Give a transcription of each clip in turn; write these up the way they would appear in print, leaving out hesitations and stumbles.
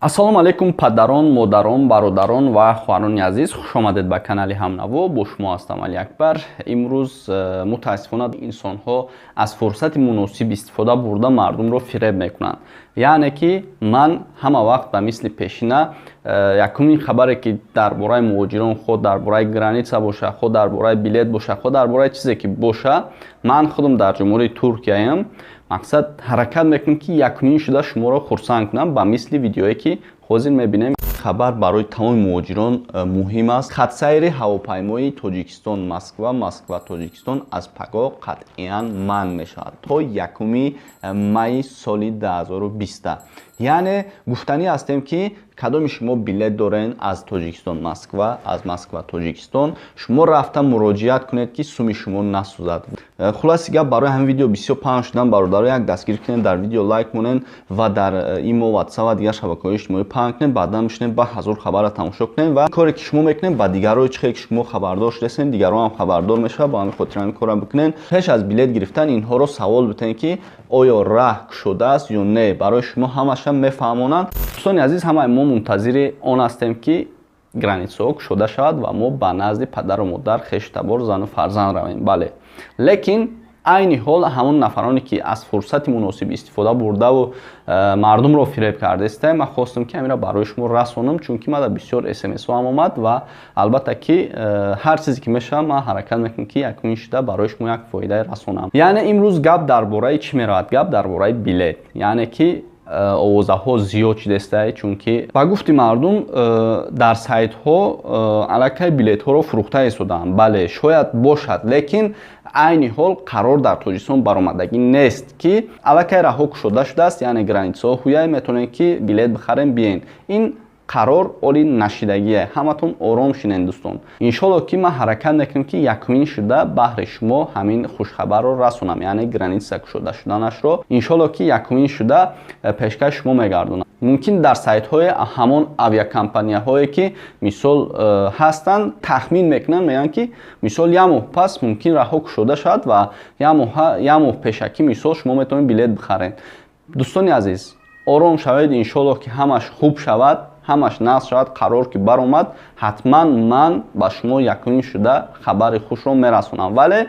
Ассалому алайкум, падарон, модарон, бародарон ва хоҳарони азиз, хуш омадед ба канали Ҳамнаво. Бо шумо ҳастам Алиакбар. Имрӯз мутаассифона инсонҳо аз фурсати муносиб истифода бурда мардумро фиреб мекунанд. Яъне ки ман ҳама вақт ба мисли пешина якумин хабаре, ки дар бораи муҳоҷирон, хоҳ дар бораи граница боша, хоҳ дар бораи билет боша, хоҳ дар бораи чизе ки боша, ман худам дар Ҷумҳурии Туркияам, мақсад ҳаракат мекунем, ки якумин шуда шуморо хурсанд кунам, ба мисли видеое, ки ҳозир мебинем. Хабар барои тамоми муҳоҷирон муҳим аст. Хатсайри ҳавопаймои Тоҷикистон Москва, Москва Тоҷикистон аз пагоҳ қатъиян манъ мешавад то 1 майи соли 2020. Яъне гуфтанӣ ҳастем, ки кадоми шумо билет дорен аз Тоҷикистон Москва, аз Москва Тоҷикистон, шумо рафта муроҷиат кунед, ки суми шумо насӯзад. Хулоси гап, барои ҳамин видео бисёр паҳн шудан, бародаро, як дастгирӣ кунед, дар видео лайк монед ва дар имо, Ватсап ва дигар шабакаҳои иҷтимоӣ паҳн кунед. Баъдан мешунед ба ҳазор хабарро тамошо кунед ва коре, ки шумо мекунед, ба дигарое, чӣ хеле ки шумо хабардор шудастед, дигарон ҳам хабардор мешавад. Ба ҳамин хотир ҳамин корро бикунед. Пеш аз билет гирифтан инҳоро савол битанед, ки оё раҳ кушодааст ё не. Барои шумо ҳамаша мефаҳмонанд. Дӯстони азиз, ҳамаи мо мунтазири он ҳастем, ки границаҳо кушода шавад ва мо ба назди падару модар, хешу табор, зану фарзанд равем. Бале, лекин айни ҳол ҳамон нафароне, ки аз фурсати муносиб истифода бурдаву мардумро фиреб кардаистем, ман хостам, ки ҳаминро барои шумо расонам, чунки мада бисёр смсҳо ҳам омад ва албатта ки ҳар чизе ки мешавад, ман ҳаракат мекунам, ки якумин шуда барои шумо як фоидае расонам. Яъне имрӯз гап дар бораи чӣ меравад? Гап дар бораи билет. Яъне ки овозаҳо зиёд шудастае, чунки ба гуфти мардум дар сайтҳо аллакай билетҳоро фурӯхта истодаанд. Бале, шояд бошад, лекин айни ҳол қарор дар Тоҷикистон баромадагӣ нест, ки аллакай раҳо кушода шудааст, яъне границаҳо ҳуяй, метавонед, ки билет бихарем, биен. Ин қарор оли нашидагие. Ҳаматон ором шинед, дӯстон. Иншолло, ки ман ҳаракат мекунам, ки якумин шуда баҳри шумо ҳамин хушхабарро расонам, яъне граница кушода шуданашро, иншолло, ки якумин шуда пешкаш шумо мегардонам. Мумкин дар сайтҳои ҳамон авиакомпанияҳое, ки мисол ҳастанд, тахмин мекунанд, мегӯянд, ки мисол як моҳ пас мумкин раҳо кушода шавад ва як моҳ пешакӣ мисол шумо метавонед билет бихаред. Дӯстони азиз, ором шавед. Иншоллоҳ, ки ҳамаш хуб шавад, ҳамаш нағз шавад. Қарор ки баромад, ҳатман ман ба шумо якумин шуда хабари хушро мерасонам. Вале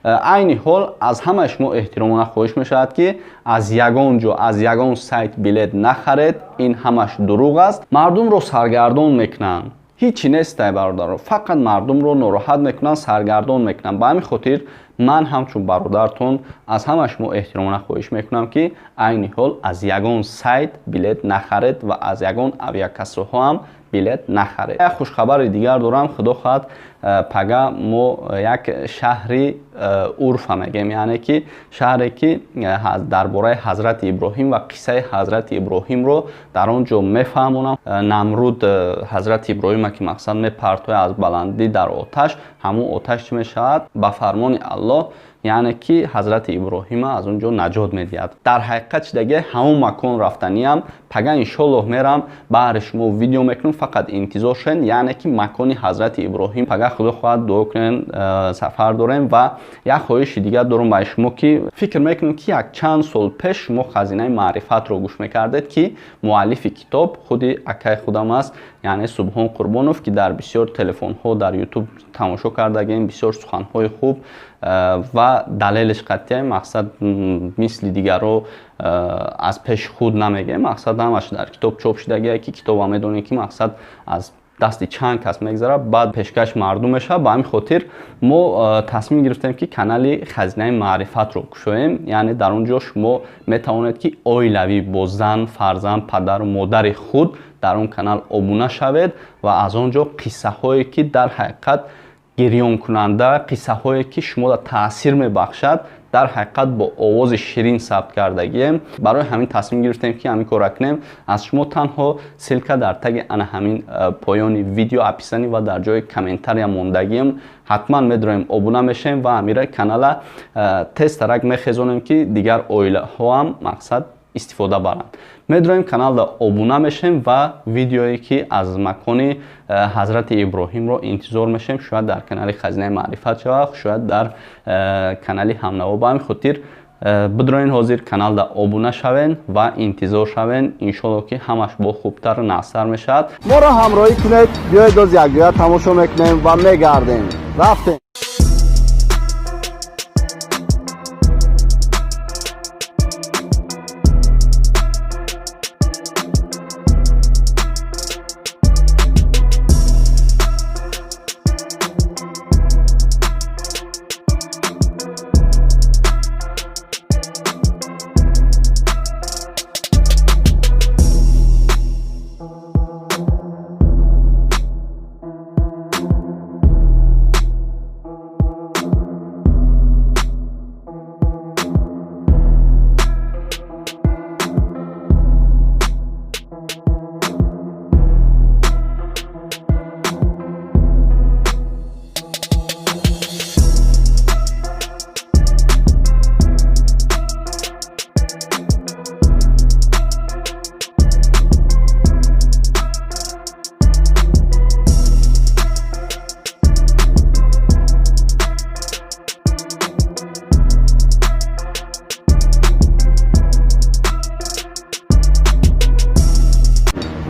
айни ҳол аз ҳамаи шумо эҳтиромона хоҳиш мешавад, ки аз ягон ҷо, аз ягон сайт билет нахаред. Ин ҳамаш дурӯғ аст, мардумро саргардон мекунанд. Ҳичи нестай, бародаро, фақат мардумро нороҳат мекунанд, саргардон мекунанд. Ба ҳамин хотир ман ҳамчун бародартон аз ҳама шумо эҳтиромона хоҳиш мекунам, ки айни ҳол аз ягон сайт билет нахаред ва аз ягон авиакассаҳо ҳам билет нахаред. Як хушхабари дигар дорам. Худо хоҳад, пага мо як шаҳри Урфа мегӯем, яъне ки шаҳре, ки дар бораи ҳазрати Иброҳим ва қиссаи ҳазрати Иброҳимро дар он ҷо мефаҳмонам. Намруд ҳазрати Иброҳима, ки мақсад мепартояд аз баландӣ дар оташ, ҳамон оташ чӣ мешавад? Ба фармони Аллоҳ, яъне ки ҳазрати Иброҳима аз он ҷо наҷот медиҳад. Дар ҳақиқат чидаге ҳамон макон рафтаниам. Пага иншоллоҳ мерам, баҳри шумо видео мекунам, фақат интизор шавед. Яъне ки макони ҳазрати Иброҳим. Пага, худо хоҳад, дуо кунем, сафар дорем. Ва як хоҳиши дигар дорам ба шумо, ки фикр мекунем, ки як чанд сол пеш шумо «Хазинаи маърифатро» гӯш мекардед, ки муаллифи китоб худи акаи худам аст, яъне Субҳон Қурбонов, ки дар бисёр телефонҳо, дар Ютуб тамошо кардагем. Бисёр суханҳои хуб ва далелиш қатъия, мақсад мисли дигарро аз пеши худ намегӯем, мақсад ҳамаш дар китоб чоп шудагие, ки китоба медонем, ки мақсад аз дасти чанд кас мегзарад, баъд пешкаш мардум мешавад. Ба ҳамин хотир мо тасмим гирифтем, ки канали «Хазинаи маърифатро» кушоем. Яъне дар он ҷо шумо метавонед, ки оилавӣ бо зан, фарзанд, падару модари худ дар он канал обуна шавед ва аз он ҷо қиссаҳое, ки дар ҳақиқат гирёнкунанда, қиссаҳое, ки шуморо таъсир мебахшад, дар ҳақиқат бо овози ширин сабт кардагием. Барои ҳамин тасмим гирифтем, ки ҳамин корра кунем. Аз шумо танҳо ссылка дар таги ана ҳамин поёни видео, описание ва дар ҷои комментария мондагием. Ҳатман медроем, обуна мешавем ва ҳамира канала тезтарак мехезонем, ки дигар оилаҳо ҳам мақсад истифода баранд. Медроем, каналда обуна мешавем ва видеое, ки аз макони ҳазрати Иброҳимро интизор мешавем, шояд дар канали «Хазинаи маърифат» шавад, шояд дар канали Ҳамнаво. Ба ҳамин хотир Бидроен ҳозир каналда обуна шавен ва интизор шавен, иншолло ки ҳамаш бо хубтар нақстар мешавад. Моро ҳамроҳӣ кунед, биёед доз якҷоя тамошо мекунем ва мегардем. Рафтем.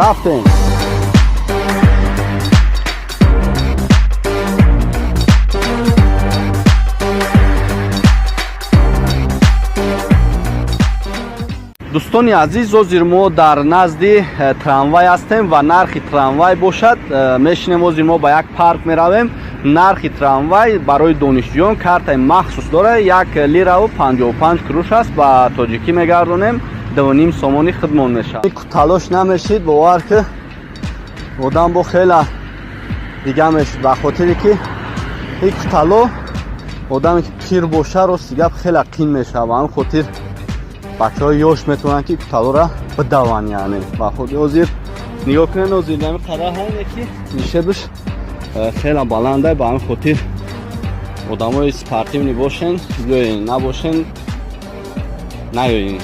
Рафтем. Дӯстони азиз, ҳозир мо дар назди трамвай ҳастем ва нархи трамвай бошад, мешинем. Ҳозир мо ба як парк меравем. Нархи трамвай барои донишҷӯён картаи махсус дорад, 1 лираву 55 куруш аст, ба тоҷикӣ мегардонем 2,5 сомони худмон мешавад. Талош намешид, бовар ки одам бо хела дига мешид, ба хотире ки ин кутало одаме ки пир боша, рости гап, хела қин мешавад. Ба ҳамин хотир бачаҳои ёш метавонанд ки куталора бидаванд. Яъне ба худи ҳозир нигоҳ кунед, ҳозир ҳами қадар ҳаме ки нишебш хела баланда. Ба ҳамин хотир одамои спортивный бошен, биёен, набошен, наёен.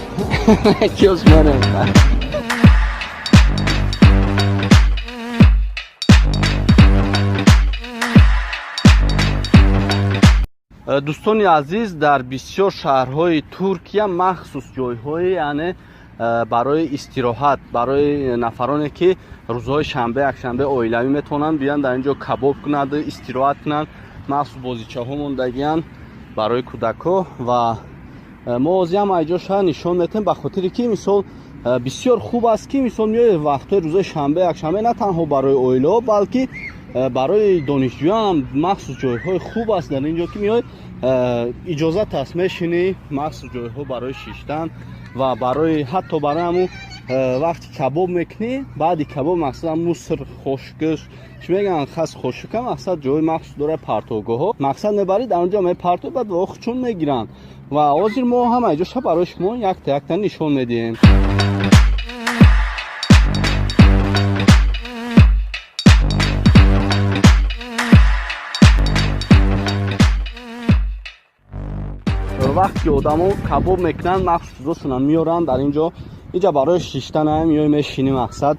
Киос мерем. Дӯстони азиз, дар бисёр шаҳрҳои Туркия махсус ҷойҳои, яъне барои истироҳат, барои нафароне ки рӯзҳои шанбе, якшанбе оилавӣ метавонанд биёянд дар ин ҷо кабоб кунанд, истироҳат кунанд. Махсус бозичаҳо мондагиянд барои кӯдакҳо ва мо ҳозир ҳам айҷоша нишон метем, ба хотире ки мисол бисёр хуб аст ки мисол меояд вақтҳои рӯзои шанбе, якшанбе, на танҳо барои оилаҳо, балки барои донишҷӯян махсус ҷойҳои хуб аст. Дар ин ҷо ки меояд, иҷозат аст, мешинӣ, махсус ҷойҳо барои шиштан ва барои ҳатто барои ҳамун вақти кабоб мекунӣ, баъди кабоб мақсад мусор хошкш чӣ мегӯянд, хас хошука, мақсад ҷои махсус дорад, партовгоҳҳо, мақсад мебарӣ дар он ҷо мепартоӣ, баъд чун мегиранд. Ва ҳозир мо ҳама ҷоша барои шумо якта якта нишон медиҳем. Вақте ки одамо кабоб мекунанд, махсус чизошона меоранд дар ин ҷо. Инҷа барои шиштана меои, мешинӣ, мақсад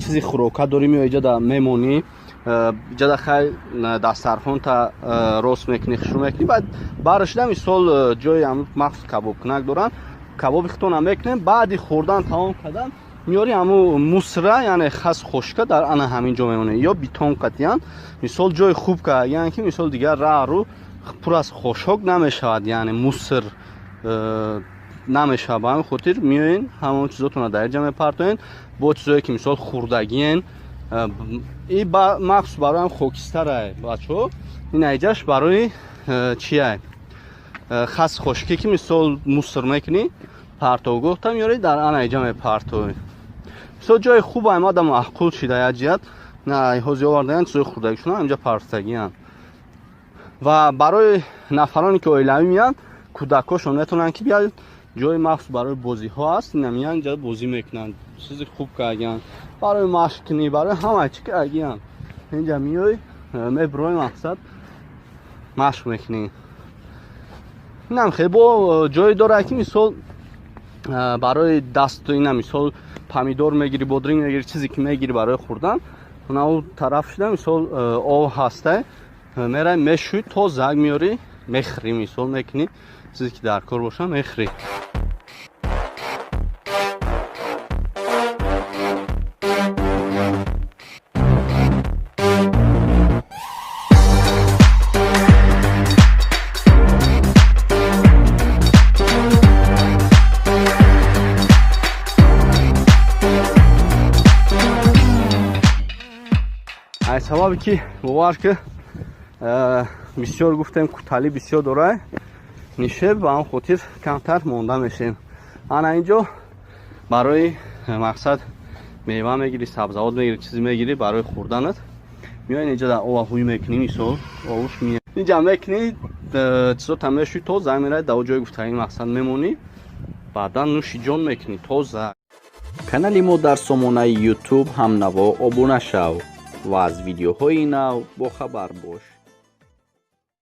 чизи хӯрока дорӣ, меои иҷа мемонӣ, иҷада хай дастархонта рост мекунӣ, хушрӯ мекунӣ. Баъд баршида мисол ҷои махсус кабобкунак доранд, кабоби худтона мекунем. Баъди хӯрдан тамом кардан меори ҳаму мусра, яъне хас хошка, дар ана ҳамин ҷо мемонед ё битон қатиян. Мисол ҷои хуб яъне ки мисол дигар раҳру пур аз хошок намешавад, яъне мусор намешавад. Ба ҳамин хотир меоен, ҳамон чизотонро дар инҷа мепартоен бо чизое ки мисол хӯрдагиен. И махсус барои ҳам хокистарай, бачаҳо, ин айҷаш барои чиай, хас хошкӣ ки мисол мусор мекунӣ, партовгоҳта меорӣ, дар ана иҷа мепартоӣ. Мисол ҷои хуб аймада маъқул шида як ҷиҳат. На ҳозир овардаян чизои хӯрдагишона инҷа партагиянд. Ва барои нафароне ки оилавӣ меянд, кӯдакҳошон метавонанд ки биёянд, ҷои махсус барои бозиҳо аст, ина меянд инҷа бозӣ мекунанд. Чизи хуб кардагиянд барои машқ кунӣ, барои ҳама чӣ кардагиянд. Инҷа меои, мебирои, мақсад машқ мекунӣ. Инам хеле бо ҷое дорад ки мисол барои дасту ина мисол помидор мегирӣ, бодринг мегирӣ, чизе ки мегирӣ барои хӯрдан, на у тараф шуда мисол об ҳастай, мерай мешӯй, тозак меорӣ, мехӯрӣ, мисол мекунӣ. Чизе ки дар кор боша, мехӯрӣ. Ай сабабе ки, бовар ки, бисёр гуфтем, куталӣ бисёр дорад нишеб, ба ҳам хотир камтар монда мешем. Ана инҷо барои мақсад мева мегирӣ, сабзавот мегирӣ, чизе мегирӣ барои хӯрданат. Меои инҷа, дар ова ҳуй мекунӣ, мисол овуш инҷа мекунӣ, чизота мешӯи, тоза меравӣ, дар ҷои гуфтаи мақсад мемонӣ, баъдан нӯши ҷон мекунӣ тоза. Канали мо дар сомонаи YouTube «Ҳамнаво» обуна шав ва аз видеоҳои нав бохабар бош.